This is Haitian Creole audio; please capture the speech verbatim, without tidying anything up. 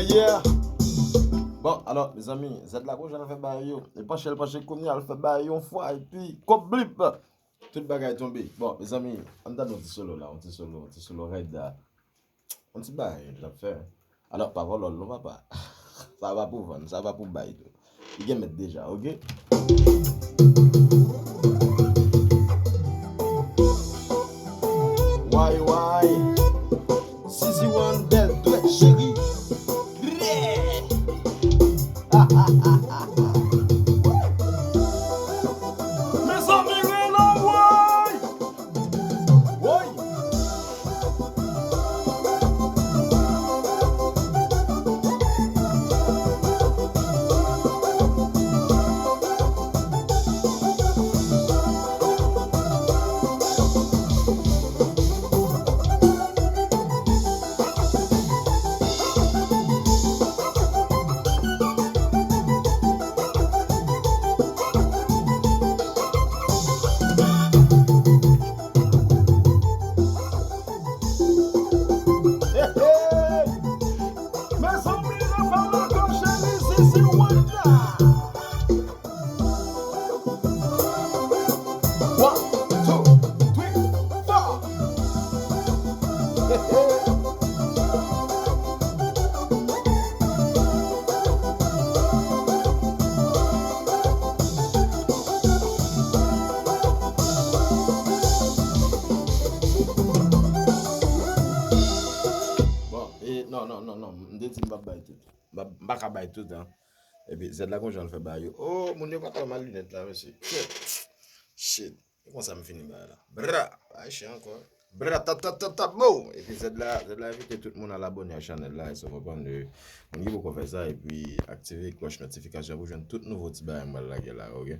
Yeah. Bon, alò, mezanmi, Zed la gon jan l fè bagay yo. E panche l panche kounye a, l fè bagay yon fwa, epi kòb blip. Tout bagay tonbe. Bon, mezanmi, ann tande yon ti solo la, yon ti solo, yon ti solo rèd la. Yon ti bagay l ap fè. Alò, pa vòlò l non, papa. Sa pa pou vann, sa pa pou bay tou. Li gen mèt deja, oke? Way, way. Zizi Wandèl, dwèt cheri. Yeah! Mezanmi, rele woy! Woy! Hey, hey! Mezanmi, Rafael Marco, Cheri, Zizi Wanda! One, two, three, four. Hey, hey. Bon, e, non, non, non, non. M te di m p ap bay tout. M pa, m pa ka bay tout, an. Epi, Zed la gon jan l fè bagay yo. Oh, moun yo pa t wè m ak linèt la, mesye. Shit. Shit. E konsa m fini bagay la. Bra! Bay chen ankò. Bra, ta, ta, ta, ta, bo! Epi Zed la, Zed la envite tout moun al abòne a chanèl la, èske w konprann? Moun ki poko fè sa, epi aktive klòch notifikasyon pou jwenn tout nouvo ti bagay m pral lage la, oke?